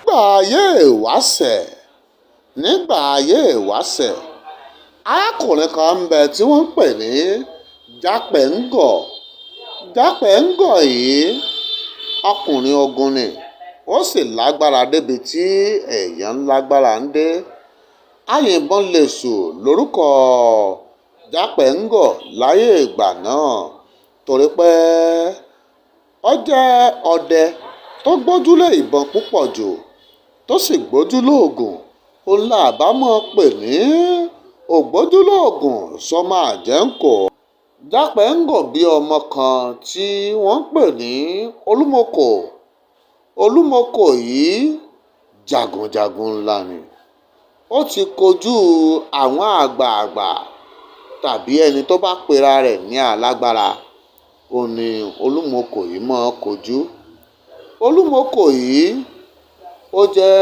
Nígbà ayé ìwáṣẹ̀, nígbà ayé ìwáṣẹ̀, arákùnrin kan ń bẹ tí wọ́n ń pè ní Jápẹ̀ńgọ̀. Jápẹ̀ńgọ̀ yìí, ọkùnrin ogun ni, ó sì lágbára débi tí èèyàn ń lágbára ń dé. Ayìnbọn lèṣù lórúkọ Jápẹ̀ńgọ̀ láyé ìgbà náà, torí pé ó jẹ́ ọdẹ tó gbójúlé ìbọn púpọ̀ jù, tó sì gbójúlóògùn. Òun là bá mọ̀ pè ní ògbójúlóògùn sọmọ àjẹ́ǹkó. Jápẹ̀ńgọ̀ bí ọmọ kan tí wọ́n ń pè ní Olúmọkò. Olúmọkò yìí jagunjagun ńlá ni. Ó ti kojú àwọn àgbààgbà tàbí ẹni tó bá pera rẹ̀ ní alágbára. Ó ní Olúmọkò yìí máa kojú. Olúmọkò yìí ó jẹ́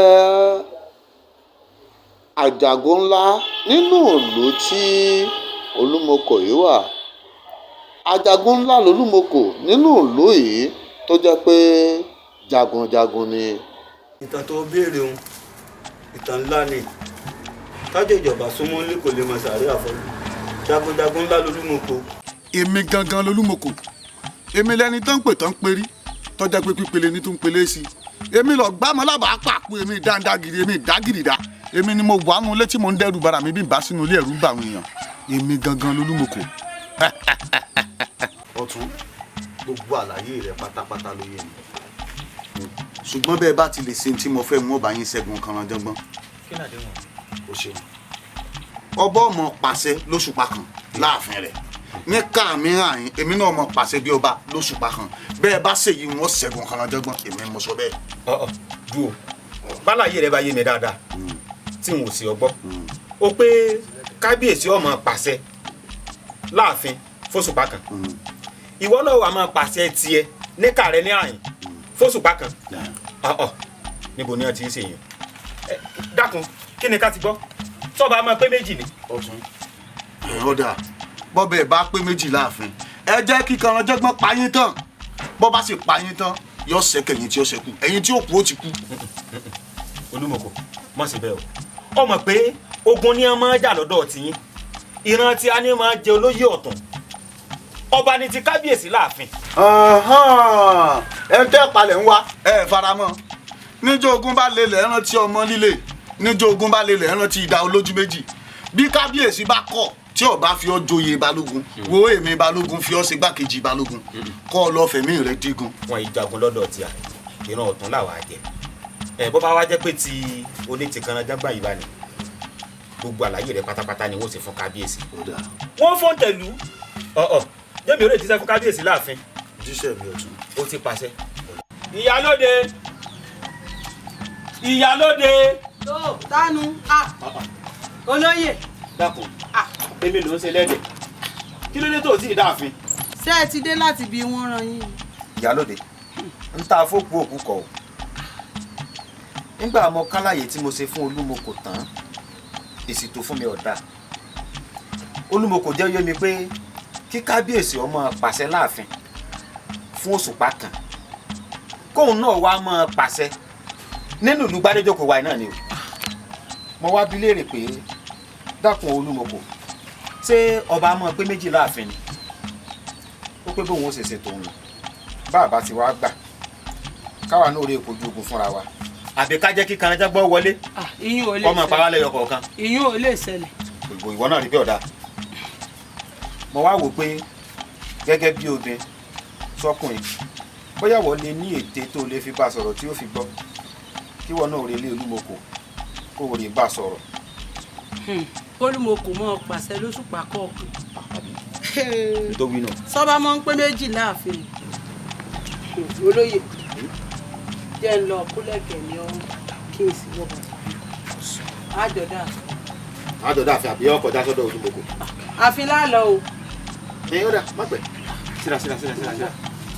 ajagun ńlá nínú ìlú tí Olúmọkò yìí wà. Ajagun ńlá lolúmọkò nínú ìlú yìí tó jẹ́ pé jagunjagun ni. Ìtàn tó béèrè òun, ìtàn ńlá ni. Tájọ ìjọba súnmọ́ lé kò lè mọ sàárè àfọlù. Jagunjagun ńlá lolúmọkò. Èmi gangan lolúmọkò. Èmi lẹni tó ń pè tó ń perí, tọ́jà pé pípele ní tó ń pelé sí i. Èmi lọ gbámọ́ lábàá pàpọ̀, èmi dáńdágìrì, èmi ìdágìrìdá. Èmi ni mo wà nù ilé tí mò ń dẹ́rù bara mi, bí n bá sínú ilé, ẹ̀rù ń bà àwọn èèyàn. Èmi gangan lolúmọkò. Ọ̀tún, gbogbo àlàyé rẹ pátápátá ló yé mi, ṣùgbọ́n bẹ́ẹ̀ bá ti lè ṣe tí mo fẹ́ mú ọba yín ṣẹ́gun kanranjọ́gbọ́n. Kí ni àdéhùn? O ṣeun. Ọba ọmọ pàṣẹ lóṣùpá kan láàfin rẹ̀ ní káàmì àyín, èmi náà mọ pàṣẹ bí ọba lóṣùpá kan. Bẹ́ẹ̀ bá ṣèyí, wọn ṣẹ́gun kanranjọ́gbọ́n. Èmi mo sọ bẹ́ẹ̀. Ọ̀ọ̀ dúró, bálàyé rẹ bá yé mi dáadáa tí n ò sí ọgbọ́ o pé kábíyèsí ọmọ pàṣẹ láàfin fóṣùpá kan, ìwọ náà wà máa pàṣẹ tiẹ̀ ní kàrẹ ní àyìn fóṣùpá kan. Ọ̀ọ̀, níbo ni wọ́n ti ń ṣèyàn? Dákun, kí ni ká ti gbọ́ tọ́ba máa pé méjì ni? Ọ̀tún, ọ̀dà, bọ́bẹ̀ bá pé méjì láàfin, ẹ jẹ́ kí kanranjọ́gbọ́n pa yín tán. Bọ́ bá sì pa yín tán, yọ sẹ́kẹ̀ ẹ̀yìn tí ó ṣẹ́kù, ẹ̀yìn tí ó kú ó ti kú. Olúmọkò, mọ̀ sí bẹ́ẹ̀ o. Ọ mọ̀ pé ogun ni a máa jà lọ́dọ̀ tiyín, ìran tí a ní máa jẹ olóyè ọ̀tún, ọba ni ti kábíyèsí láàfin. Ẹ tẹ́ palẹ̀ ń wá, ẹ faramọ́. Níjọ́ ogun bá lélẹ̀, ẹ rántí ọmọ líle. Níjọ́ ogun bá lélẹ̀, ẹ rántí ìdá olójú méjì. Bí kábíyèsí bá kọ̀ tí ó bá fi ọ́ joyè balógun, wo èmi balógun fi ọ́ ṣe gbákejì balógun, kọ́ ọ lọ́ọ́ fẹ̀mí rẹ dígun. Wọn ìjagun lọ́dọ̀ tí a ìran ọ̀tún làwọn àjẹ ẹ. Bó bá wá jẹ́ pé ti oní ti kanranjágbá yìí bá ní, gbogbo àlàyé rẹ pátápátá ni wọ́n ṣe fún kábíyèsí. Wọ́n fọ́n tẹ̀lú ọ̀ọ̀ jẹ́mi ò lè jíṣẹ́ fún kábíyèsí láàfin. Jíṣẹ́ mi, ọ̀tún. Ó ti pàṣẹ. Ìyálóde, ìyálóde. Tó tánu a, olóyè. Dákun, èmi ló ń ṣe lẹ́dẹ̀. Kí ló dé tó o tí ì dáàfin? Ṣé ẹ ti dé láti bí wọ́n rán yín? Ìyálòde, ń ta fókù òkú kọ o. Nígbà mo kálàyé tí mo ṣe fún Olúmọkò tán, èsì tó fún mi ọ̀dà. Olúmọkò jẹ́ yé mi pé kí kábíyèsí ọmọ pàṣẹ láàfin fún òṣùpá kan, kóun náà wá máa pàṣẹ nínú ìlú Gbádéjòkó wa náà ni o. Mo wá bi léèrè pé, dákun Olúmọkò, ṣé ọba máa pé méjì láàfin ni? Ó pé bóun ó ṣe ṣètò òun bá a bá ti wá gbà káwa náà rí kojú ogun fúnra wa, àbí ká jẹ́ kí kanranjágbọ́n wọlé Ìyún ò lè kọ́ máa pa wá lẹ́yọ kọ̀ọ̀kan. Ìyún ò lè ṣẹlẹ̀. Ìwọ ìwọ náà rí bí ọ̀dà. Mo wá wò pé gẹ́gẹ́ bí obìnrin sọkùnrin, bóyá wọ́n lè ní ète tó lè fi bá a sọ̀rọ̀ tí ó fi gbọ́, kí wọ́n náà relé Olúmọkò kó o lè bá a sọ̀rọ̀. Olúmọkò mọ́ pàṣẹ lóṣùpá kọ̀ọ̀kan? Tó wí nù. Sọ́ba mọ́ ń pé méjì láàfin, olóyè, jẹ́ ń lọ kólẹ̀kẹ̀ ní ọrùn kí n sì wọ bàtà àjọ̀dá. Àjọ̀dá àfi àbí ọkọ̀ já sọ́dọ̀ Olúmọkò? Àfin láàlọ́ o. Ẹ ó dà, má pẹ́. Síra, síra, síra, síra, síra.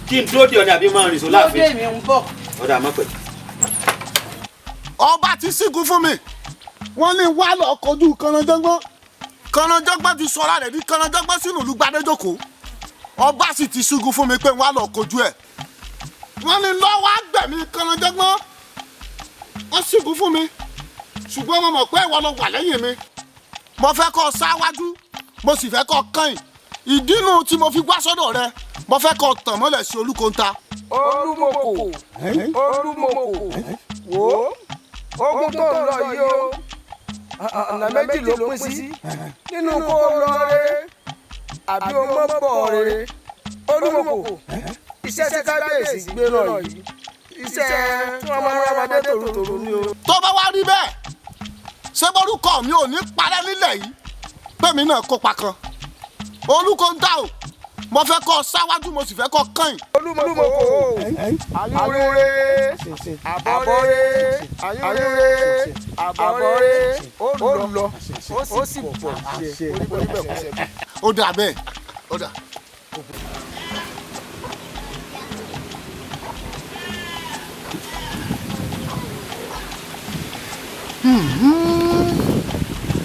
Kí n dúró dè ọ́ ní àbí máa rìn sọ láàfin? Lóde mi ń bọ̀. Ó dà, má pẹ́. Ọba ti sígun fún mi, wọ́n ní wá lọ kojú kanranjọ́gbọ́n. Kanranjọ́gbọ́n ti sọra rẹ̀ ní kanranjọ́gbọ́n sínú ìlú Gbadéjòkó. Ọba sì ti sígun fún mi pé wá lọ kojú ẹ̀. Wọ́n ní lọ́wọ́ àgbẹ̀mí kanranjọ́gbọ́n. Wọ́n sígun fún mi, ṣùgbọ́n mo mọ̀ pé ìwọ ló wà lẹ́yìn mi. Mo fẹ́ kó sáwájú, mo sì fẹ́ kó kàn. Ìdínú tí mo fi gbá sọ́dọ̀ rẹ, mo fẹ́ kó tàn mọ́lẹ̀ sí Olúkóńtà. Olúmọkò, Olúmọkò, wò ó, ogun tó ń lọ yìí o, ọ̀nà méjì ló pín sí. Nínú kó lọ re àbí o mọ́ bọ̀ re. Olúmọkò, iṣẹ́ tí kábíyèsí gbé lọ yìí, iṣẹ́ tí wọ́n máa ń rámadé tòrútòrú ni o. Tó bá wá rí bẹ́ẹ̀, ṣé bórúkọ mi ò ní parẹ́ nílẹ̀ yìí pèmí náà kópa kan? Olúkóńtà o, mo fẹ́ kó sáwájú, mo sì fẹ́ kó kàn. Olúmọkò, ayúre àbọ̀rẹ́, ayúre àbọ̀rẹ́, ó lọ ó sì bọ̀. Ó dà bẹ́ẹ̀, ó dà.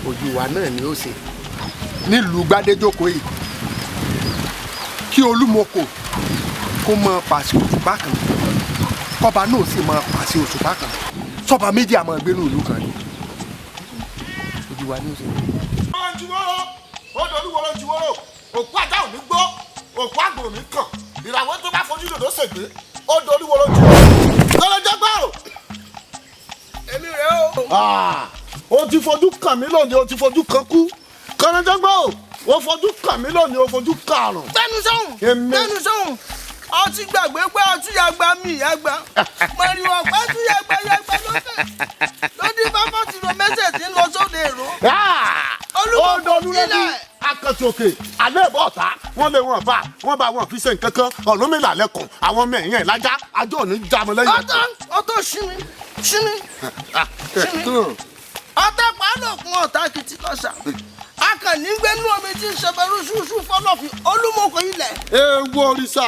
Ojú wa náà ni ó ṣe nílùú Gbádéjókòó yìí kí Olúmọkò kó máa pàṣẹ òṣùpá kan, kọba náà sì máa pàṣẹ òṣùpá kan, sọba méjì àmọ́ gbénú ìlú kan ni. Ojú wa ni ó ṣe. Odò olúworo juworo, òkú ajá ò ní gbó, òkú àgbò ò ní kàn, ìràwọ̀ tó bá fojú dòdò ṣègbè. Odò olúworo juworo lọ́lọ́jọ́ gbọ́ o. Èmi rè o. O ti fojú kàn mí lónìí, o ti fojú kan kú. Kànáńjọ́gbọ́ o, o fojú kàn mí lónìí, o fojú kàn àrùn. Tẹnu sọ̀hún, tẹnu sọ̀hún, ọtí gbàgbé pé ọtí yàgbá mi yàgbá mọ̀rìwọ̀ pé ọtí yàgbá yàgbá lókè lódì bábà tí lo mẹ́sẹ̀ tí ń lọ sóde èrò. Olúmọkò sílẹ̀. Akàntì òkè alẹ́ ìbọ̀ ọ̀tá wọ́n lé wọn bá wọn bá wọn fi ṣe nǹkan kan Ọ̀rúnmìlà lẹ́kùn àwọn ọmọ ẹ̀yìn ẹ̀ lájá ajọ́ òní já mi lẹ́yìn. Ọtọ ọtọ sinmi sinmi sinmi ọtọ pàálọ̀kùn ọ̀tá kìtì lọ́sà akànnì gbẹ́nu omi tí ń ṣẹbẹrú ṣúṣú fọlọ́fin. Olúmọkò ilẹ̀. Ewu òrìṣà,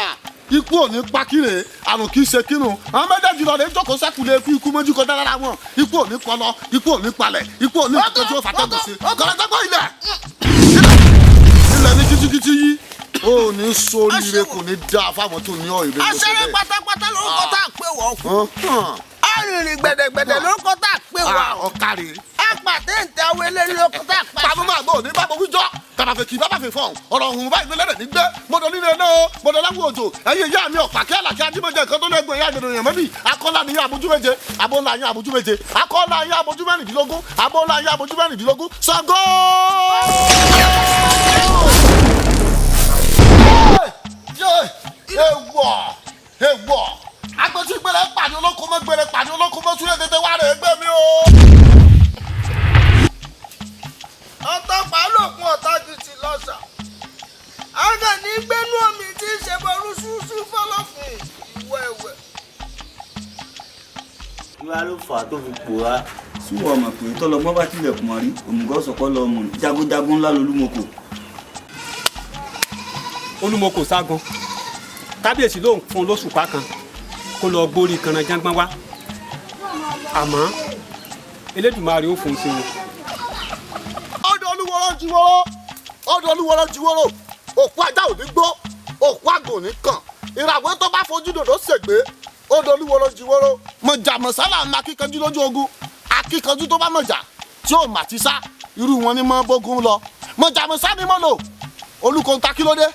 ikú ò ní pakire, àrùn kì í ṣe kírun. Àwọn méjèèjì lọ lè jókòó sẹ́kùlé ikú, ikú mójú kọjá lára wọn. Ikú ò ní kọlọ, ikú ò ní palẹ̀, ikú ò ní kíkọ́ tí ó fàtẹ́gùn sí. Kọ̀lọ́tẹ́gbọ́ ilẹ̀ ilẹ̀ ní kítíkítí yí ó ní sóríire, kò ní dáa fáwọn tó ní ọ̀ ìrè. Aṣẹ́rẹ́ pátápátá lórúkọ tá a pè wọ́n kú. Arìnrìn gbẹ̀dẹ̀gbẹ̀dẹ̀ lórúkọ tá a pè wá. Ọ̀kàrẹ̀. Apàtẹ́ǹtẹ̀ àwọn eléyìí lórúkọ tá a pè. Bàbá máa gbọ́ òní bàbá wíjọ́ tàbàfẹ́ kì í bàbá fẹ́ fọ̀hún ọ̀rọ̀ ọ̀hún báyìí ló lẹ́rẹ̀ nígbẹ́ mọ́dọ̀ nílé náà o mọ́dọ̀ láwùjọ òjò ẹ̀yìn ìyá mi ọ̀pá kí àlàkí ajímọ̀jẹ nǹkan tó lẹ́gbọ̀n ìyá àgbẹ̀dọ̀ yẹn mọ́bì akọ́lá ni abojú méje abọ́nlá yín abojú méje akọ́lá yín abojú mẹ́rìndínlógún abọ́nlá yín abojú mẹ́rìndínlógún Ṣàngó. Ewọ̀ ewọ̀ agbẹ́sí gbẹrẹ pàdé olóko mọ́ gbẹrẹ pàdé olóko mọ́ súlẹ̀ tètè wá rẹ̀ gbé mi o. Ọ̀tá pàálòkun ọ̀tá ju ti lọ́sà. Akànnì gbẹ́nu omi tí ń ṣe bọ́rú ṣúṣú fọlọ́fin ìwọ ẹ̀wẹ̀. Kí wàá ló fà á tó fi pòórá? Súwọ́ ọmọ pé tọ́lọgbọ́n bá tilẹ̀kùn mọ́ rí òmùgọ̀ sọ̀kọ́ lọ mọ̀, jagunjagun ńlá lolúmọkò. Olúmọkò ságun, kábíyèsí ló ń fún un lóṣùpá kan kó lọ gbórí Kànáńjágbọ́n wá, àmọ́ Elédùmarè ó fún un sí wọn. Ọdọ olúwọrọ juwọrọ, ọdọ olúwọrọ juwọrọ, òkú ajá ò ní gbó, òkú àgbò ò ní kàn, ìràwọ̀ tó bá fojú dòdò ṣègbè. Ọdọ olúwọrọ juwọrọ, mọ̀jà mọ̀sálà ń akíkanjú lójú ogun, akíkanjú tó bá mọ̀jà tí ò mà ti sá, irú wọn ni mọ́ bógun lọ. Mọ̀jà mọ̀sá ni mọ́ lò. Olúkóńtà, kí ló dé?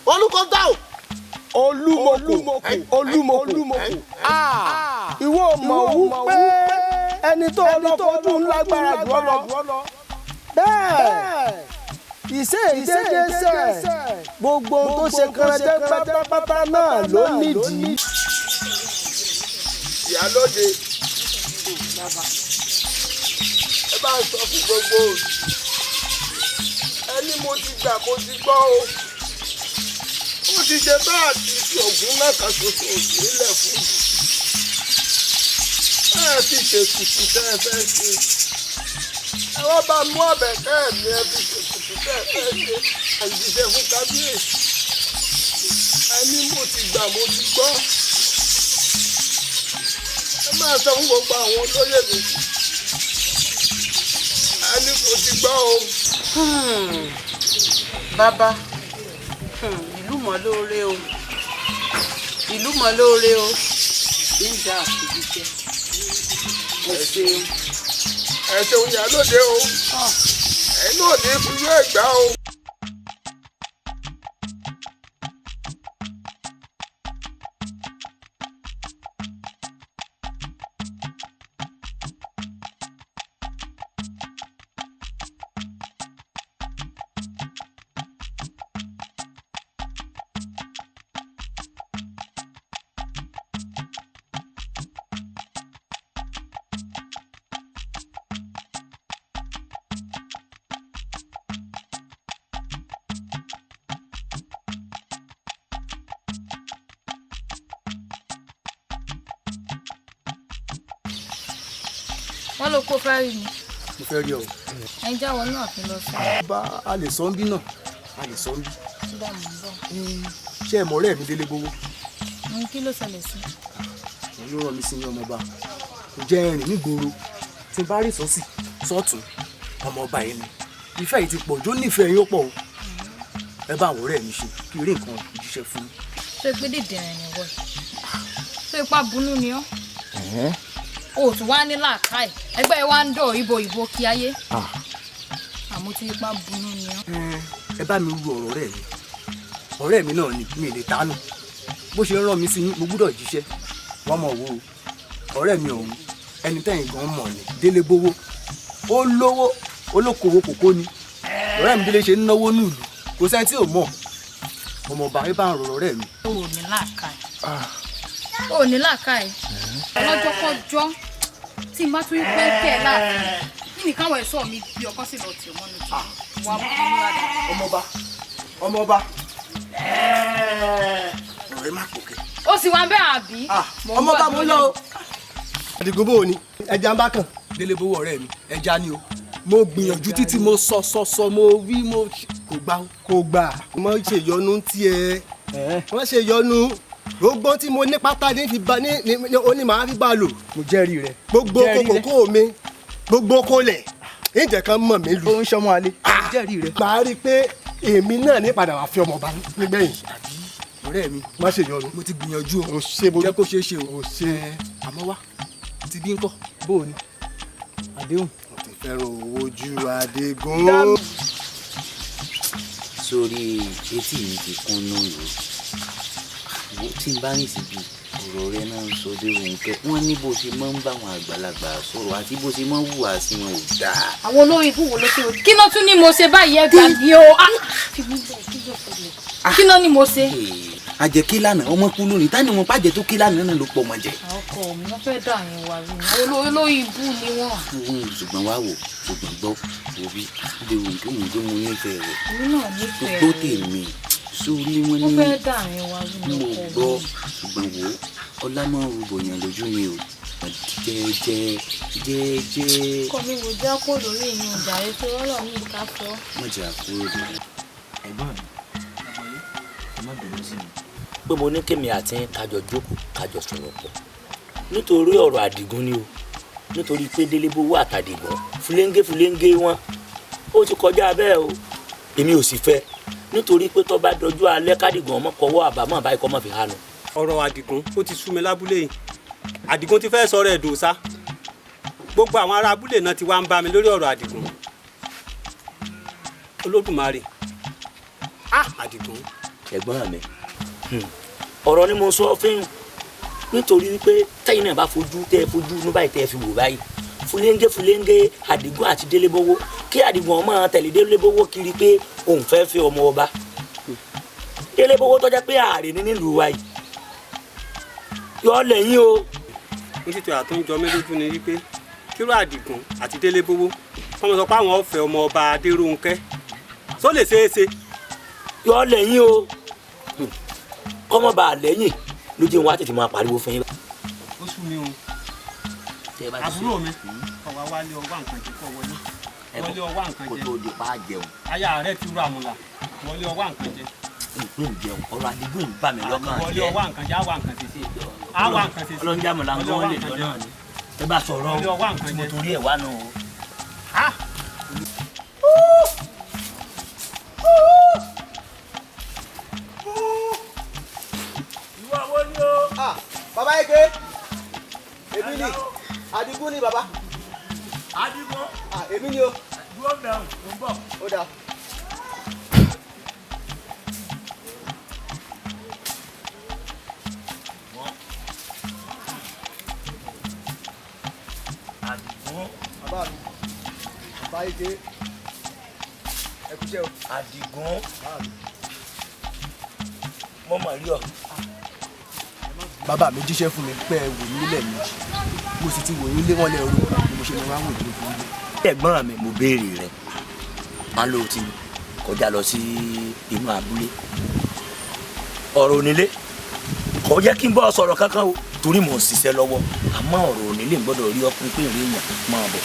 Olúkóńtà o. Olúmọkò, Olúmọkò, ìwọ mọ̀ wípé ẹni tó lọ́kọ́jú ńlágbára jù ọ́ lọ. Bẹ́ẹ̀ ìṣe ìdédéṣẹ̀ gbogbo ohun tó ṣe kẹrẹjẹ pátápátá náà ló nídìí. Ìyálóde, ẹ bá sọ fún gbogbo ẹni mo ti gbà, mo ti gbọ́ o. Ó ti ṣe bá àti fi ògùn mẹ́ta ṣoṣo sílẹ̀ fún mi. Ẹ fi ṣètùtù tẹ́ ẹ fẹ́ ṣe. Ẹ wá bá mú àbẹ̀kẹ́ mi, ẹ fi ṣètùtù tẹ́ ẹ fẹ́ ṣe. Àìjíṣẹ́ fún kábíyèsí. Ẹni mo ti gbà, mo ti gbọ́. Ẹ máa sọ fún gbogbo àwọn olóyè mi. Ẹni mo ti gbọ́ o. Bàbá, ìlú mọ̀ lóore o, ìlú mọ̀ lóore o, ń dá àfojújẹ. Ẹ ṣeun, ẹ ṣeun ìyálóde o, ẹ náà ní fi yọ ẹgbà o. Wọ́n ló kó fẹ́ rí mi. Mo fẹ́ rí ọ. Ẹ jáwọ́ náà fi lọ sí. Bá a lè sọ ń bí náà, a lè sọ ń bí. Síbẹ̀ mò ń bọ̀. Ṣé ẹ mọ̀ ọ̀rẹ́ mi Délé Gbowó? Kí ló ṣẹlẹ̀ sí? Òun ló rán mi sí ní ọmọọba. Kò jẹ́ rìn nígboro. Tí n bá rí sọ́sì sọ́tún, ọmọọba yìí ni. Ìfẹ́ yìí ti pọ̀ jó, nífẹ̀ẹ́ yín ó pọ̀ o. Ẹ bá àwọn ọ̀rẹ́ mi ṣe kí eré nǹkan ìjíṣẹ́ fún mi. Ṣé pé dìdìrín ni wọ́n? Ṣé ipá bunú ni ọ́? O tún wá ní làákàyè, ẹgbẹ́ wa ń dọ̀ ibo ìbò kí ayé. Àmọ́ tí ipá bunú ni ọ́. Ẹ bá mi ru ọ̀rọ̀ ọ̀rẹ́ mi. Ọ̀rẹ́ mi náà ni mi lè tánù. Bó ṣe ń rán mi sí yín, mo gbúdọ̀ jíṣẹ́. Wọ́n mọ̀ wo ọ̀rẹ́ mi ọ̀hún, ẹni tẹ́yìn gan mọ̀ ni Délé Gbowó. Ó lówó, olókoòwò kòkó ni. Ọ̀rẹ́ mi Délé ṣe ń náwó nílùú, kò sẹ́ni tí ò mọ̀. Ọmọọba, ẹ bá ń rọrọ ọ̀rẹ́ mi. O ò ní làákàyè. O ò ní làákàyè. Lọ́jọ́kọ́jọ́ tí n bá tún pẹ́ kẹ́ ẹ láàfin, kí ni káwọn ẹ̀ṣọ́ mi bí ọkọ sì lọ tì mọ́nu tó wà bú rádà. Ọmọọba, ọmọọba, ọ̀rẹ́ má pòkè. Ó sì wá bẹ́ẹ̀ àbí. Ọmọọba, mo ń lọ o. Àdìgún bò ní ẹja ń bá kàn. Délé Gbowó ọ̀rẹ́ mi, ẹja ni o. Mo gbìyànjú títí, mo sọ sọ sọ, mo wí, mo kò gbà. Kò gbà. Mo ṣe yọnu tiẹ̀, wọ́n ṣe yọnu gbogbo tí mo ní pátá ní fi ba ní ní màá fi bá lò. Mo jẹ́rìí rẹ. Gbogbo kòkòkò mi, gbogbo kólẹ̀ ìjẹ́ kan mọ̀ mí lù. Ó ń ṣọmọ alẹ́. Mo jẹ́rìí rẹ. Màá rí i pé èmi náà ní padà wá fi ọmọ ọba nígbẹ̀yìn. Ọ̀rẹ́ mi, má ṣe yọnu. Mo ti gbìyànjú o. O ṣe mo jẹ́ kó ṣeé ṣe o. O ṣe. Àmọ́ wá ti bí ń kọ́ bó o ní àdéhùn. Mo ti fẹ́ràn owó ju Adigun. Sórí etí mi ti kún lónìí, tí n bá rìn síbi ọ̀rọ̀ rẹ náà ń sọ dé òǹkẹ́, wọ́n ní bó ṣe máa ń bá àwọn àgbàlagbà sọ̀rọ̀ àti bó ṣe máa ń hùwà sí wọn ò dáa. Àwọn olórí ibú wo ló ṣe o? Kí ló tún ní mo ṣe báyìí? Ẹ gbà mí o. Kí ló ní mo ṣe? Àjẹ kí lánàá ọmọ kú lónìí, tá ni wọn pàjẹ tó kí lánàá náà ló pọ̀ mọ́ jẹ. Ọkọ mi, wọ́n fẹ́ dà yín wá rí mi, olórí ibú ni wọ́n. Ṣùgbọ́n wá wò, ṣùgbọ́n gbọ́, òbí dé òǹkẹ́ òun tó mú nífẹ̀ẹ́ rẹ̀. Èmi náà nífẹ̀ẹ́ rẹ̀. Gbọ́ tèmi sórí wọn ní. Wọ́n fẹ́ dà yín wá rí mi, ọkọ mi. Mo gbọ́, ṣùgbọ́n wò ó, ọlá máa ń rúbọ yàn lójú mi o, jẹ́jẹ́ jẹ́jẹ́. Ọkọ mi, wò já kó lórí ìyẹn ọjà rẹ tó rọ́rọ̀ mi ká sọ. Má jẹ́ àkúrò lórí. Ẹ̀gbọ́n mi, ẹ má bínú sí mi pé mo ní kémi àti kájọ jókòó kájọ sọ̀rọ̀ pọ̀ nítorí ọ̀rọ̀ Àdìgún ni o, nítorí pé Délé Gbowó àtàdìgún fúlẹ́ńgé fúlẹ́ńgé wọn ó ti kọjá bẹ́ẹ̀ o. Èmi ò sì fẹ́, nítorí pé tó bá dọjú alẹ́ kádìgún ọmọ kọwọ́ àbámọ̀ báyìí kọ́ mọ́ fi hánu. Ọ̀rọ̀ Àdìgún ó ti sú mi lábúlé yìí. Àdìgún ti fẹ́ sọ̀rọ̀ ẹ̀ dòṣà. Gbogbo àwọn ará abúlé náà ti wá ń bá mi lórí ọ̀rọ̀ Àdìgún. Olódùmarè, á Àdìgún. Ẹ̀gbọ́n mi, ọ̀rọ̀ ni mo sọ fún nítorí wípé tẹ́yìn náà bá fojú tẹ́ fojú inú báyìí tẹ́ fi wò báyìí, fúlẹ́ńgé fúlẹ́ńgé Àdìgún àti Délé Gbowó, kí Àdìgún ọmọ tẹ̀lé Délé Gbowó kiri pé òun fẹ́ fẹ́ ọmọ ọba. Délé Gbowó tọ́já pé ààrẹ ní nílùú wa yìí yọ lẹ́yìn o. Ní títí àtúnjọ mi lójú ni wípé kíró Àdìgún àti Délé Gbowó kọ́mọ sọ pé àwọn ọ̀fẹ́ ọmọ ọba Adérónkẹ́ só lè ṣeé ṣe. Yọ lẹ́yìn o, kọ́mọ bá a lẹ́yìn ló jẹ́ wọn á tètè máa pariwo fún yín. Ó sú mi o, àbúrò mi, ọ̀wá wálé ọwá nǹkan jẹ kọ́ wọlé wọlé ọwá nǹkan jẹ. Kó tó di pa á jẹun. Aya rẹ ti ru àmùlà, wọlé ọwá nǹkan jẹ. Ìpín jẹun, ọ̀rọ̀ Àdìgún ń bà mí lọ́kàn jẹ́. Wọlé ọwá nǹkan jẹ, àwa nǹkan ṣe sí. Àwa nǹkan ṣe sí. Ọlọ́njà mọ̀lá ń gbọ́ lè lọ náà ni. Ẹ bá sọ̀rọ̀ o, tí mo torí ẹ̀ wá nù o. Bàbá Eke, èmi ni. Adigun ni baba. Adigun. Èmi ni o. Dúró mẹ́rin, mo ń bọ̀. Ó dáa. Adigun. Bàbá mi, bàbá Ike, ẹ kú iṣẹ́ o. Adigun. Bàbá mi. Mo mọ̀ rí ọ. Bàbá mi jíṣẹ́ fún mi pé ẹ wò mí lẹ́ẹ̀mejì, mo sì ti wò yín lé wọn lẹ́rú ni mo ṣe ní wá wò yín lójú ilé. Ẹ̀gbọ́n mi, mo béèrè rẹ̀, wọn ló ti kọjá lọ sí inú abúlé. Ọ̀rọ̀ onílé kò jẹ́ kí n bọ́ sọ̀rọ̀ kankan o, torí mò ń ṣiṣẹ́ lọ́wọ́, àmọ́ ọ̀rọ̀ onílé ń gbọ́dọ̀ rí ọkùnrin pé ìrìn èèyàn máa bọ̀.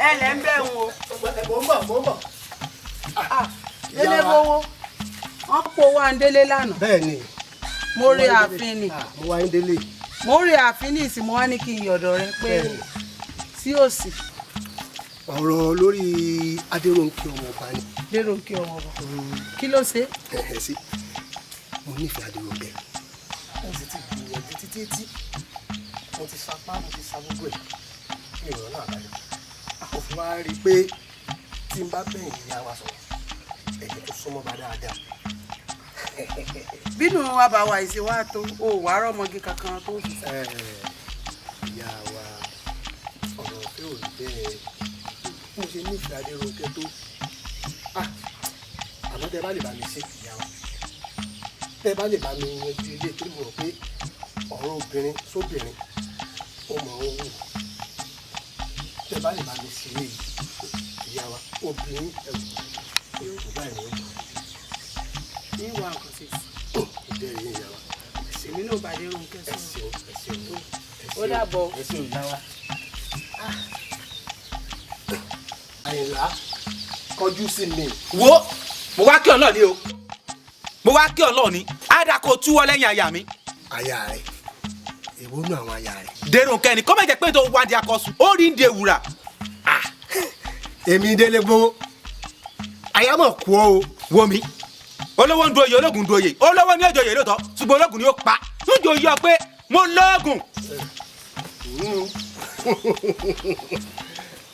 Ẹ lẹ́ ń bẹ̀ ń o. Mò ń bọ̀, mò ń bọ̀. Délé bówó, wọ́n kó wa ń délé lánàá. Bẹ́ẹ̀ni. Mo rí ààfin ni. Mo wá ń délé. Mo rí ààfin ní ìsìn, mo wá ní kí n yọ̀dọ̀ rẹ pé sí òsì. Ọ̀rọ̀ lórí Adérónkẹ́ ọmọ ọba ni. Adérónkẹ́ ọmọ ọba. Kí ló ṣe? Ẹ̀hẹ̀ sí, mo nífẹ̀ẹ́ Adérónkẹ́. Mo sì ti gbìyànjú títí tí mo ti sapá, mo ti sa gbogbo ẹ̀ ní ìrọ̀lẹ́ náà àbáyọ. Mo fi wá rí i pé tí n bá bẹ̀yìn ìyá wa sọ̀rọ̀, ẹ̀jẹ̀ tó súnmọ́ bá dáadáa. Bínú wa bá wa ìṣe wa tó o wà á rọmọge kankan tó fi. Ìyá wa, ọ̀rọ̀ ọ̀fẹ́ ò rí bẹ́ẹ̀. Mo ṣe nífẹ̀ẹ́ Adérónkẹ́ tó, àmọ́ tẹ bá lè bá mi ṣe, ìyá wa, tẹ bá lè bá mi yanjú ilé, torí mo rò pé ọ̀rọ̀ obìnrin sóbìnrin ó mọ̀ ọ́n wù. Tẹ bá lè bá mi ṣe é, ìyá wa, obìnrin ẹ̀rù kò báyìí ní ọkọ̀. Ìwà nǹkan ṣe sí. Ìbéèrè yín, ìyá wa. Èmi náà bá Adérónkẹ́ Ẹ sọ̀rọ̀. ṣeun, ẹ ṣeun, ẹ Ó dàbọ̀. Ẹ ṣeun, ìyá wa. Àyìnlá, kọjú sí mi. Wo, mo wá kí Ọlọ́run ni o, mo wá kí Ọlọ́run ni ádá kò túwọ́ lẹ́yìn aya mi. Aya rẹ, èwo nú àwọn aya rẹ? Dèròǹkẹ́ ni kó má jẹ́ pé tó wá di akọ́sùn ó rí ń di ewùrà. Èmi délé gbowó, aya mọ̀ kú ọ o. Wo mi, olówó ń du oyè, ológun ń du oyè, olówó ní òjòyè lóòótọ́, ṣùgbọ́n ológun ni ó pa níjó yọ pé mo lóògùn.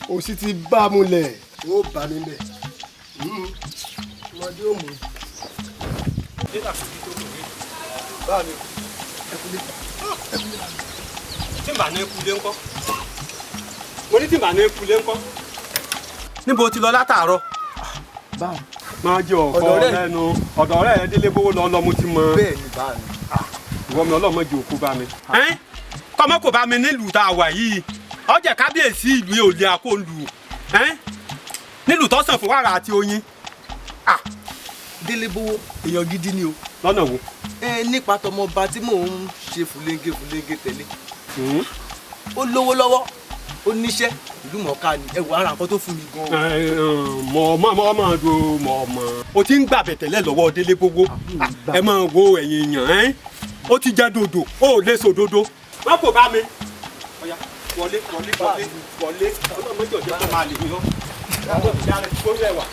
O sì ti bá a múlẹ̀, ó bá mi bẹ̀, ọmọdé ò mú. Bá mi, ẹ kúlé, ẹ kúlé. Tí n bá ní kulé ńkọ́? Mo ní tí n bá ní kulé ńkọ́? Níbo ti lọ látàárọ̀? Báwo? Máa jẹ ọ̀kọ́ Ọ̀dọ̀ ọ̀rẹ́. lẹ́nu ọ̀dọ̀ ọ̀rẹ́ rẹ délé bówó lọ lọ mo ti mọ. Bẹ́ẹ̀ni, bá mi. Ìwọ mi ọlọ́mọ jẹ òkú bá mi. Kọ́mọ́ kò bá mi nílùú tá a wà yìí, ọjà kábíyèsí ìlú yìí ò lè àkó lù nílùú tó sàn fún wàrà àti oyin. Délé bówó, èèyàn gidi ni o. Lọ́nà wo? Ẹ nípa tọmọba tí mò ń ṣe fúlẹ́ńgé fúlẹ́ńgé tẹ̀lé. Ó lówó lọ́wọ́, ó níṣẹ́, ìlú mọ̀ọ́ká ni, ẹ wò ara nǹkan tó fún mi gan-an. Mọ̀ mọ̀ mọ̀ mọ̀ do mọ̀ mọ̀. O ti ń gbà bẹ̀tẹ̀lẹ̀ lọ́wọ́ délé bówó. Ẹ máa wo ẹ̀yìn èèyàn ẹ́. Ó ti jẹ́ dòdò, ó ò lè sòdodo. Má kò bá mi. Ọ̀ya wọlé wọlé wọlé wọlé, ọlọ́mọdé ọ̀jẹ̀ kọ́ máa lè yọ. Ìyá rẹ̀ ti kórè ẹ̀wà.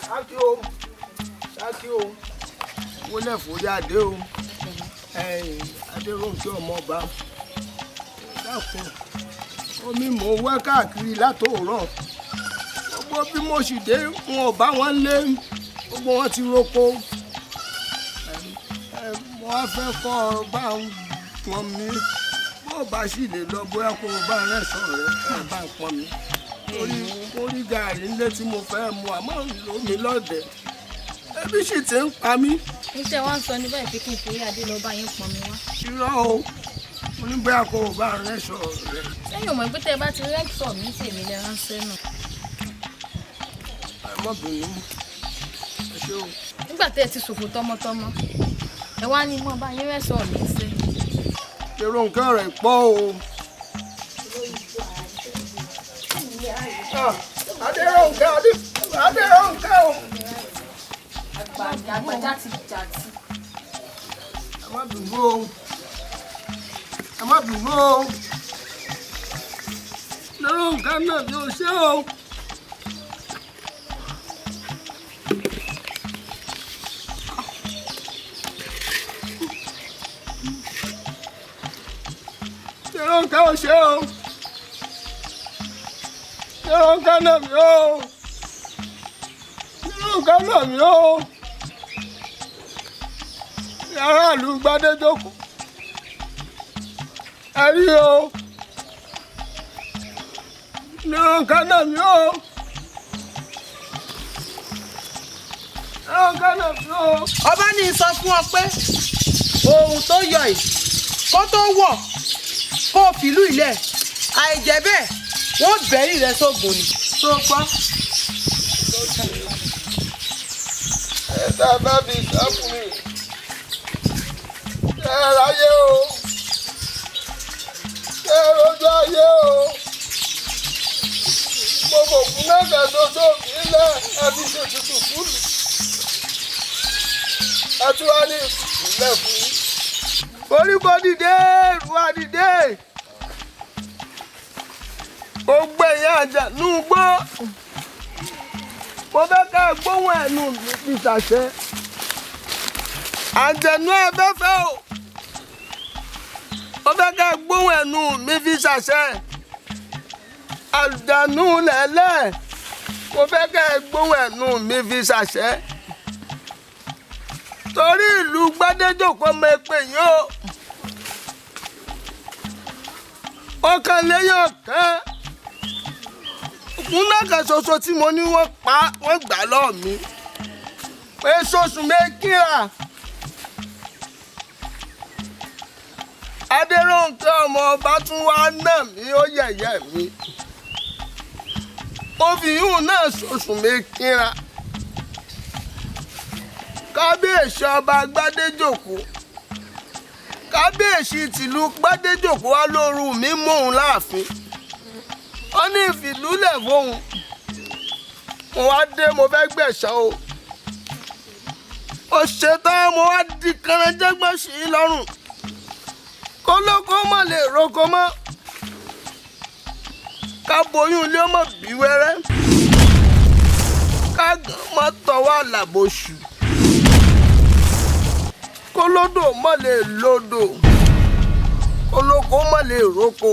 Sákì o, sákì o, wọlé forí adé o, ẹyìn Adérónkẹ́ ọmọ ọba, dákun, omi mò ń wá káàkiri látòórọ̀, gbogbo bí mo sì dé wọn ò bá wọn lé, gbogbo wọn ti roko. Mo wá fẹ́ kọ́ ọ bá ń pọn mi, bó o bá sì lè lọ bóyá kó o bá rẹ̀ sọ̀rọ̀ rẹ̀ ẹ bá ń pọn mi, torí mo rí gààrí nílé tí mo fẹ́ mu, àmọ́ lómi lọ́dẹ̀, ebi sì ti ń pa mí. Iṣẹ́ wa ń sọ ní báyìí pé kí n forí adé lọ bá yín pọn mi wá. Irọ́ o, Mo ní bóyá kó o bá rẹ sọ rẹ. Sẹ́yìn ò mọ̀ pé tẹ́ ẹ bá ti rẹ́ńtọ̀ mi tèmi lẹ ránṣẹ́ nù. Ẹ má bínú, ẹ ṣé o. Nígbà tẹ́ ẹ ti ṣòfò tọmọtọmọ, ẹ wá ní mọ́ bá yín rẹ́sọ̀ mi ṣe. Èrò nǹkan rẹ̀ pọ̀ o. Adérónkẹ́, Adérónkẹ́ o. Àgbàjá ti jà tí. Ẹ má bínú o, ẹ má bínú o. Adérónkẹ́ náà ni o ṣé o. Adérónkẹ́ o ṣé o. Adérónkẹ́ náà mi o. Adérónkẹ́ náà mi o. Aráàlú Gbadéjókòó, ẹ rí o. Adérónkẹ́ náà mi o. Adérónkẹ́ náà mi o. Ọba ní sọ fún ọ pé ohun tó yọ yìí kó tó wọ̀, kó o fìlú ilẹ̀, àìjẹ́ bẹ́ẹ̀ wọ́n bẹ̀rí rẹ sógun ni tó gbọ́. Ẹ tá a bá fi sáfù mi, ẹ ráyé o, ẹ rojú ayé o. Mo kò kún mẹ́ta ṣoṣo mi lẹ́, ẹ fi ṣètùtù fúlù, ẹ tún wá ní ìpìlẹ̀ fún yín. Koríko dìde, ìrù àdìde, gbogbo ẹ̀yìn àjànú gbọ́. Mo fẹ́ ká ẹ gbóhùn ẹnu mi fi ṣàṣẹ. Àjẹnú ẹ fẹ́ fẹ́ o. Mo fẹ́ ká ẹ gbóhùn ẹnu mi fi ṣàṣẹ. Àjànú lẹ̀lẹ́. Mo fẹ́ ká ẹ gbóhùn ẹnu mi fi ṣàṣẹ. Torí ìlú Gbadéjòkó mọ èpè yìí o. Ọkàn lẹ́yìn ọ̀kan. Ògùn náà kan ṣoṣo tí mo ní wọ́n pa, wọ́n gbà lọ́ọ̀ mi. Pé sọ́sùn méjìlá. Adérónkẹ́ ọmọ ọba tún wá nà mí, ó yẹ̀yẹ́ mi. Mo fi yún náà sọ́sùn méjìlá. Kábíyèsí ọba Gbadéjòkó, kábíyèsí tìlú Gbadéjòkó wá lóru mi móhun láàfin. Ó ní ìfìlúlẹ̀ fóun. Mo wá dé, mo fẹ́ gbẹ̀san o. Ó ṣetán, mo wá di kẹrẹjẹgbọ́n sí i lọ́rùn. Kólókó mọ̀ lè roko mọ́. Ká boyún ilé ọmọ bí wẹ́rẹ́. Ká gàn mọ́ tọwọ́ àlàbòṣù. Kólódò mọ̀ lè lodò. Kólókó mọ̀ lè roko.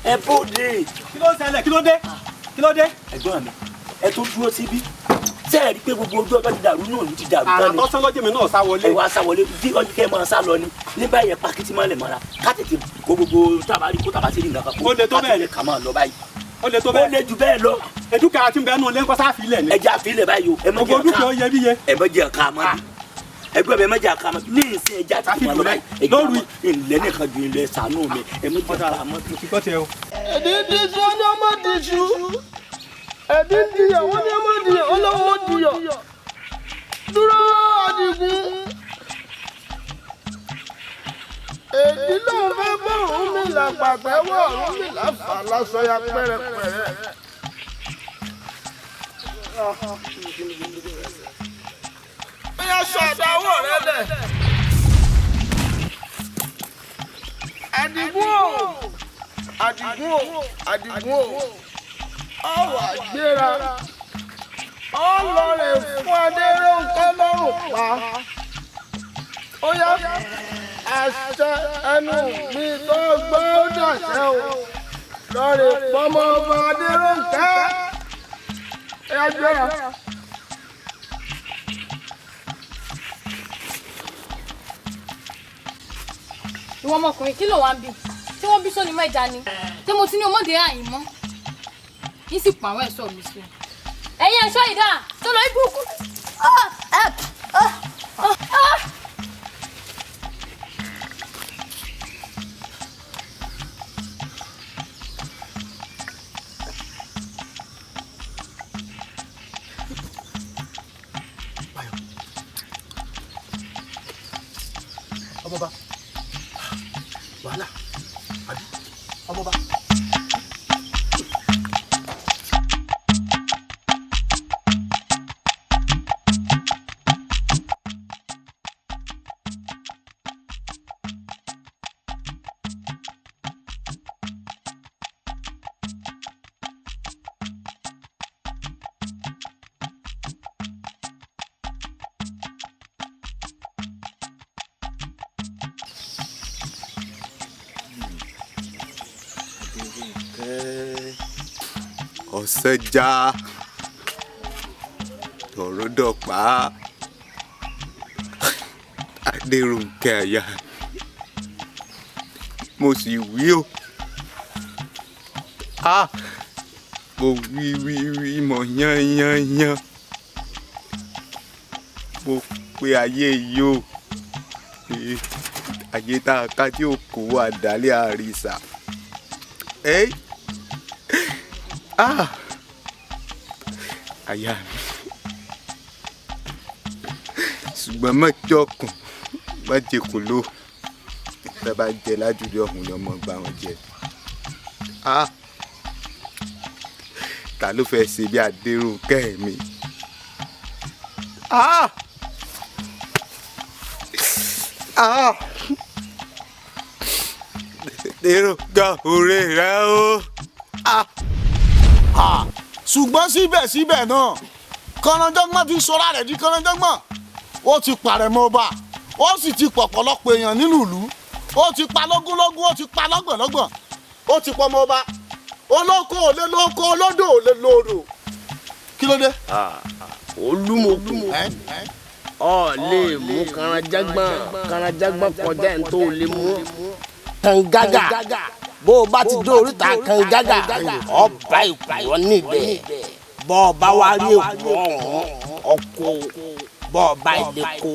Ẹ bóde. Kí ló ń ṣẹlẹ̀? Kí ló dé? Kí ló dé? Ẹ̀gbọ́n mi, ẹ tó dúró síbí, ṣé ẹ rí i pé gbogbo ojú ọjọ́ ti dàrú náà ló ti dàrú Àrà tán ni. tó sán lọ́jọ́ mi náà sá wọlé. Ẹ wá sá wọlé bí ọjọ́ kẹ́ ẹ máa sá lọ ni. Ní báyìí ẹ pa kìtì máa lè mọ́ra ká tètè kó gbogbo tábà rí kó tábà sí ní nǹkan kan kó. Ó le tó bẹ́ẹ̀. Ká tètè kà máa lọ báyìí. Ó le tó bẹ́ẹ̀. Ó le jù bẹ́ẹ̀ lọ. Ẹ̀dúkà tí ń bẹ nù lé ńkọ́ sáfì ilẹ̀ ni. Ẹ jẹ́ àfilẹ̀ báyìí o. Ẹ má Gbogbo jẹ́ dúkìá ká ó yẹ bí yẹ. Ẹ má jẹ́ ká má bí. Ẹgbẹ́ mi, ẹ má jẹ́ ká má bí. Ní ìsìn ẹ jẹ́ àtìkù máa lọ báyìí. Ẹ jẹ́ àmọ́ ìlẹ́ nìkan ju ilẹ̀ ṣàánú mi. Ẹ má jẹ́ ká má bí. Ẹ̀dí díjú ó ní ọmọ díjú. Ẹ̀dí diyọ̀ ó ní ọmọ diyọ̀, ó lọ́wọ́ diyọ̀. Dúró Àdìgún. Èdí lòun fẹ́ bọ́ Ọ̀rúnmìlà pàtẹ́wọ́, Ọ̀rúnmìlà fà lásọ ya pẹ́rẹpẹ̀rẹ. Bóyá sọ àdáwọ̀ rẹ lẹ̀. Àdìgún o, Àdìgún o, Àdìgún o, ọwọ́ àgbéra ọlọ́rẹ̀ fún Adérónkẹ́ lọ́rùn pa. Ó yá, àṣẹ ẹnu mi tó gbọ́ ó dàṣẹ o, lọ́rẹ̀ pọ́mọ ọba Adérónkẹ́. Ó yá, gbéra. Ìwọ ọmọkùnrin, kí ló wá ń bí tí wọ́n bí sóni mẹ́ja ni tí mo ti ní ọmọdé àyìn mọ́ yín sì pa àwọn ẹ̀ṣọ́ mi sí i. Ẹ̀yin ẹ̀ṣọ́ ìdá tó lọ ibùkún. Ọmọba, wàhálà àbí ọmọba. Ọ̀sẹ̀ já tọ̀rọ̀ dọ̀pá. Adérónkẹ́ àyà, mo sì wí o, a mo wí wí wí, mo yán yán yán, mo pe ayé yìí o, ayé tá a ká tí ò kó wa dálé àrísà. Ẹ́ ah, àyà mi, ṣùgbọ́n má jọkùn má jẹ kò ló tẹ́ bá jẹ lájúlé ọ̀hún ni ọmọ gbà wọn jẹ. Ah, ta ló fẹ́ ṣe bí Adérónkẹ́ mi? Ah, ah, Adérónkẹ́ òré rẹ o. Ah, ṣùgbọ́n síbẹ̀síbẹ̀ náà, kànáńjọ́gbọ́n ti sọra rẹ̀ di kànáńjọ́gbọ́n. Ó ti pàrẹ̀ mọ́ ọba, ó sì ti pọ̀pọ̀lọpọ̀ èèyàn nínú ìlú. Ó ti pa lógúnlógún, ó ti pa lọ́gbọ̀nlọ́gbọ̀n, ó ti pọ̀ mọ́ ọba. Olóko ò lè lóko, olódò ò lè lódò. Kí ló dé? Olúmọkù, ọ lè mú kànáńjọ́gbọ́n, kànáńjọ́gbọ́n kọjá ẹ̀ tó lè mú kàngágà. Bó o bá ti dé oríta kàngágà, ọba ìkùrọ̀ níbẹ̀. Bọ́ ọ bá wá rí èkùrọ́ ọ̀hún ọkọ, bọ́ ọ bá ilé kó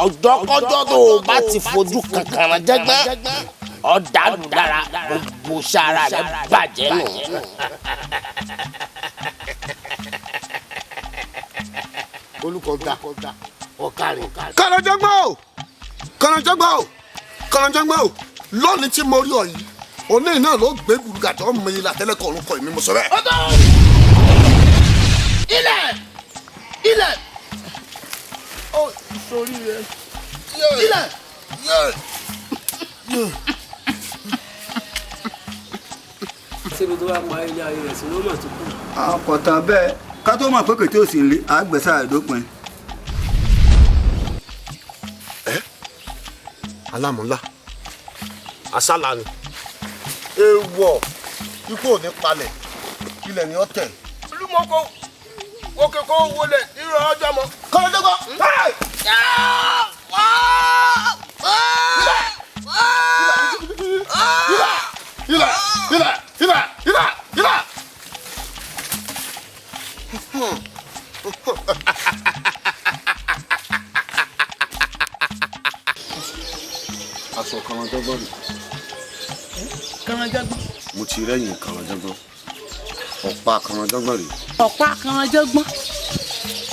ọjọ́kọ́jọ́ tó o bá ti fojú kankan jẹ́gbẹ́, ọ̀dàlù lára gbogbo sára rẹ̀ bàjẹ́ nù. Olùkọ́ta ọ̀kàrẹ̀. Kànáńjọ́gbọ́n o, kànáńjọ́gbọ́n o, kànáńjọ́gbọ́n o, lónìí tí mo rí ọ yìí, òní náà ló gbé gbùrùgàdọ́ mi látẹ́lẹ́kọ̀ọ́ orúkọ mi, mo sọ bẹ́ẹ̀. Ilẹ̀, ilẹ̀, ó sórí rẹ, ilẹ̀. Síbi tó bá parí ilé ayé rẹ̀ sí ló mà tó kù. Àkọ́tà bẹ́ẹ̀, ká tó mọ̀ pé kètè òsì ń lé àgbẹ̀sà àdópin. Alámúlá asálà ni. Ewọ ikú ò ní palẹ̀, ilẹ̀ ni ó tẹ̀. Olúmọkọ wókè kó wọlé nírọ̀ ọjọ́ mọ́. Kọ́lọ́dọ́gbọ́. Ilẹ̀, ilẹ̀, ilẹ̀, ilẹ̀, ilẹ̀. Aṣọ kànáńjọ́gbọ́n rè. Kànáńjọ́gbọ́n. Mo ti rẹ́yìn kànáńjọ́gbọ́n, ọ̀pá kànáńjọ́gbọ́n rè. Ọ̀pá kànáńjọ́gbọ́n,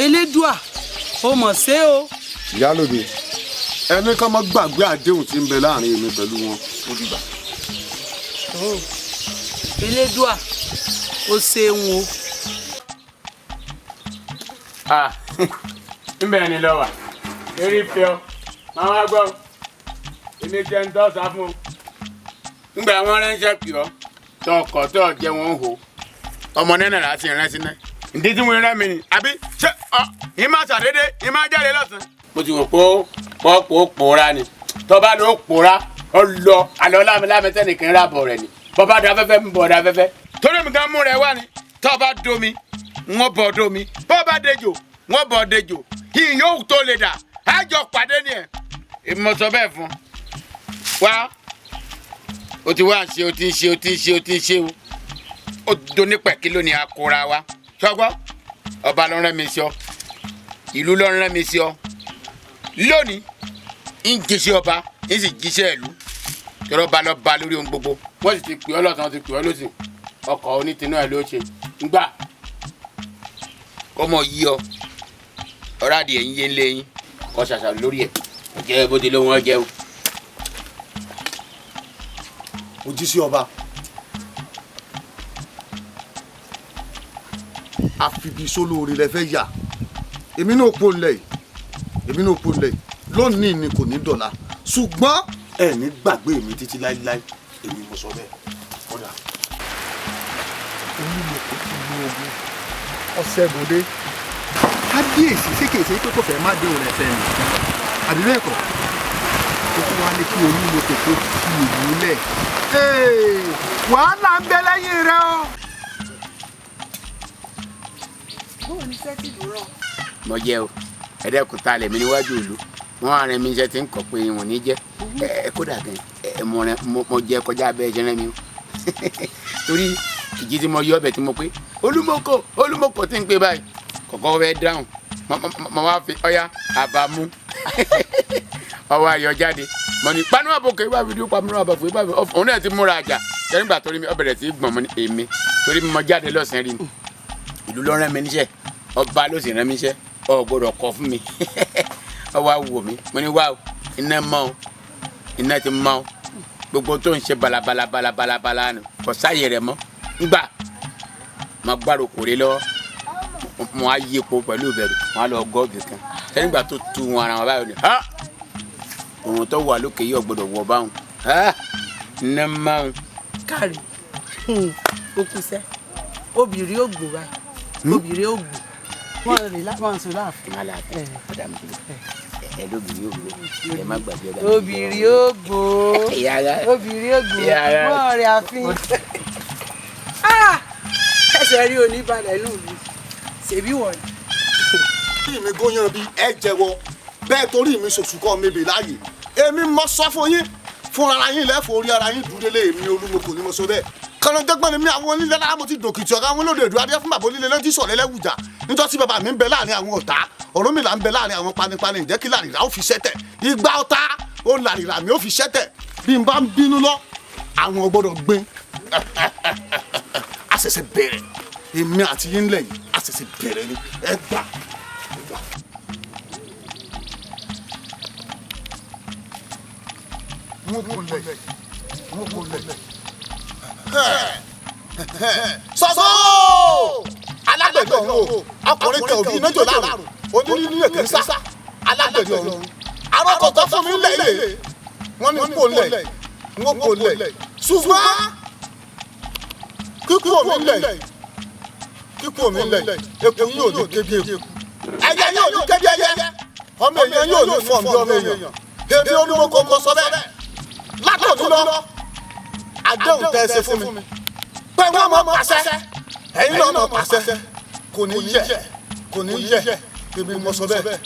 Elédùà ó mọ̀ ṣé o. Ìyálòde, ẹni ká má gbàgbé àdéhùn tí ń bẹ láàrin èmi pẹ̀lú wọn, ó dìgbà. Elédùà ó ṣeun o. Nbẹ̀ ni lọ wà eré fẹ́ ọ máa wá gbọ́, èmi jẹ́ ń tọ́ sá fún o. Ńgbà wọn ránṣẹ́ pì ọ́ tó ọkọ̀ tó jẹ́ wọn hò ọmọ náà láti ránṣẹ́ náà ǹdí tí mo rán mi ni àbí ṣé ọ yìí máa ṣàdédé yìí máa jáde lọ́sàn-án. Mo ti wò pé pọ́pọ́ pòórá ni tọ́ba ló pòórá ó lọ àlọ́ lámilámi tẹ́nìkan rà bọ̀ rẹ̀ ni bọ́ba da afẹ́fẹ́ ń bọ̀ da afẹ́fẹ́. Torí mi kan mú rẹ wá ni tọ́ba domi wọ́n bọ̀ domi bọ́ba dejò wọ́n bọ̀ dejò yìí yóò tó lè dà á jọ pàdé ni ẹ̀ èmi mo sọ bẹ́ẹ̀ fún wa o ti wá ṣe o ti ń ṣe o ti ń ṣe o ti ń ṣe o ó donípẹ̀ kí lónìí akóra wa sọgbọ́ ọba ló rán mi sí ọ ìlú ló rán mi sí ọ lónìí ń jíṣẹ́ ọba ń sì jíṣẹ́ ìlú tọrọ ba lọ ba lórí ohun gbogbo wọ́n sì ti pè ọ́ lọ́sàn-án ti pè ọ́ lọ́sìn ọkọ̀ onítìnú ẹ̀ ló ṣe ńgbà kọ́mọ yí ọ ọ̀rá adìẹ ń yé ń lé yín kọ́ ṣàṣà lórí ẹ̀ jẹ́ bó ti ló wọ́n jẹ́ o. Mo jí sí ọba. Àfibisólóore lẹ fẹ́ yà èmi náà kó lẹ̀ yìí èmi náà kó lẹ̀ yìí lónìí ni kò ní dọ̀la ṣùgbọ́n ẹ ní gbàgbé mi títí láíláí èmi mo sọ bẹ́ẹ̀ kódà. Olúmọkò ti lu ogun ọ̀sẹ̀gùndé kábíyèsí ṣé kìí ṣe pé kò fẹ́ má dé òun ẹ̀fẹ̀ nì àbí bẹ́ẹ̀ kọ́ ó tún wá ní kí Olúmọkò tó fi ìlú lẹ̀. Wàhálà ń bẹ lẹ́yìn rẹ o. Bóun ni sẹ́tì dúró. Mo jẹ o ẹdẹkùn ta lèmi níwájú ìlú wọn àárín mi iṣẹ́ ti ń kọ pé wọn ní jẹ ẹ kódà gan ẹ mo jẹ kọjá abẹ ẹjẹ rẹ mi o torí ìjì tí mo yọ ọbẹ tí mo pé Olúmọkò Olúmọkò tí ń pè báyìí kọ̀kọ́ fẹ́ dáhùn mo wá fi ọyá àbámú ọwọ́ ayọ̀ jáde mo ní panu àbòkè ibà fi dúró panu àbòkè ibà fi òun náà ti múra àjà jẹ́nìgbà torí mi ó bẹ̀rẹ̀ sí í gbọ̀n mo ní èmi torí mo jáde lọ́sàn-án rí mi ìlú ló rán mi níṣẹ́ ọba ló sì rán mi níṣẹ́ ọ gbọ́dọ̀ kọ fún mi ọ wá wò mí mo ní wá o iná mọ́ o iná ti mọ́ o gbogbo tó ń ṣe balabala balabala bala nù kò sáyè rẹ̀ mọ́ ngbà mo gbárò kò rí lọ́wọ́ mo á yí epo pẹ̀lú ìbẹ̀rù mo á lọ gọ́ọ̀bì kan sẹ́yìngbà tó tu wọn ara wọn báyìí ni ha òun tó wà lókè yìí ò gbọ́dọ̀ wọ̀ báwọn ha iná mọ́ o. Kárí ó kú sẹ́ obìnrin ó gbò báyìí obìnrin ó gbò wọ́n rìn wọ́n sùn láàfin. Má láàfin ọ̀dà mi ẹ lóbìnrin ó gbò ẹ má gbàgbé ọ̀dà mi. Obìnrin ó gbò obìnrin ó gbò wọ́n rìn àfin. Ẹsẹ̀ rí oníbalẹ̀ inú mi ṣèbí wọ̀nyí. Kí mi góyàn bí ẹ jẹ́wọ́ bẹ́ẹ̀ torí mi ṣòṣùkọ́ mi bè láàyè èmi mọ sọ fún yín fúnra ara yín lẹ́fọ̀ orí ara yín dúró lé èmi Olúmọkò ni mo sọ bẹ́ẹ̀ kànáńdẹ́gbọ́n ni mi àwọn onílẹ̀ lára mo ti dòkìtì ọ̀gá àwọn olóde ìdúró adé fún bàbá onílẹ̀ lọ́tí sọ̀rọ̀ ẹlẹ́wùjà nítorí tí bàbá mi ń bẹ láàrin àwọn ọ̀tá Ọ̀rúnmìlà ń bẹ láàrin àwọn panipani ǹjẹ́ kí làrìrà ó fi ṣẹ́tẹ̀ igba ọ̀tá ó làrìrà mi ó fi ṣẹ́tẹ̀ bí n bá ń bínú lọ àwọn gbọ́dọ̀ gbin a ṣẹ̀ṣẹ̀ bẹ̀rẹ̀ èmi àti yín lẹ̀ yìí a ṣẹ̀ṣẹ̀ bẹ̀rẹ̀ ni ẹ gbà. Wọ́n kò lẹ̀ sọ́sọ́ alágbẹ̀dẹ ọ̀run o ọkùnrin kan òbí inájò láàrún onírí ní èké sá alágbẹ̀dẹ ọ̀run arọ́kọ̀tọ̀ fún mi lẹ̀ yìí wọ́n ní kò lẹ̀ wọ́n kò lẹ̀ ṣùgbọ́n kíkú omi lẹ̀ kíkú omi lẹ̀ eku yóò ní kébi eku ẹyẹ yóò ní kébi ẹyẹ ọmọ èèyàn yóò ní fọ̀n bí ọmọ èèyàn èmi Olúmọkò mọ sọ bẹ́ẹ̀ látòdú lọ àdéhùn tẹ́ ẹ ṣe fún mi pé wọ́n mọ̀ pàṣẹ ẹ̀yin náà mọ̀ pàṣẹ kò ní yẹ kò ní yẹ èmi mọ̀ sọ bẹ́ẹ̀.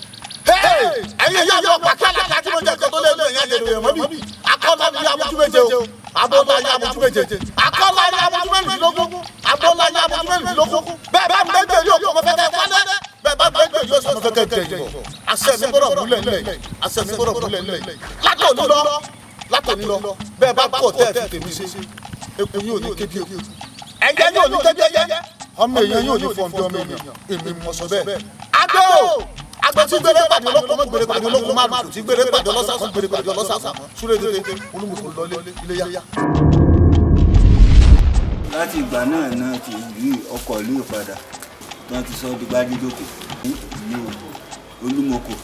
Ẹ̀yin ìyá mi ọ̀pá kálá tí mo jẹ́ kó tó lé ní ẹ̀yìn àjẹ̀dù rẹ̀ mọ́ bí akọ́lá ní abojú méje o abọ́lá ní abojú méje akọ́lá ní abojú mẹ́rìndínlógún abọ́lá ní abojú mẹ́rìndínlógún bẹ́ẹ̀ bá gbẹ́gbẹ́ yóò kọ́ fẹ́kẹ́ wálé bẹ́ẹ̀ bá gbẹ́gbẹ́ yóò sọ fẹ́kẹ́ jẹ ìbọ̀ àṣẹ mi gbọ́dọ̀ múlẹ̀ ńlẹ̀ àṣẹ mi gbọ́dọ̀ múlẹ̀ ńlẹ̀ látòní lọ látòní lọ bẹ́ẹ̀ bá kọ̀ tẹ́ ẹ fi tèmi ṣe eku yóò ní kébi eku ẹyẹ yóò ní kébi ẹyẹ ọmọ èèyàn yóò ní fọ́n bí ọmọ èèyàn èmi mọ̀ sọ bẹ́ẹ̀. Agbẹ́ o agbẹ́ tí gbére pàdé olóko mọ́ gbére pàdé olóko má lù tí gbére pàdé ọlọ́sà mọ́ gbére pàdé ọlọ́sà mọ́ súré tètè Olúmọkò lọlé ilé yá. Láti ìgbà náà náà ti yí ọkọ̀ ìlú ìpadà tí wọ́n ti sọ di Gbádéjòkò ìlú Olúmọkò.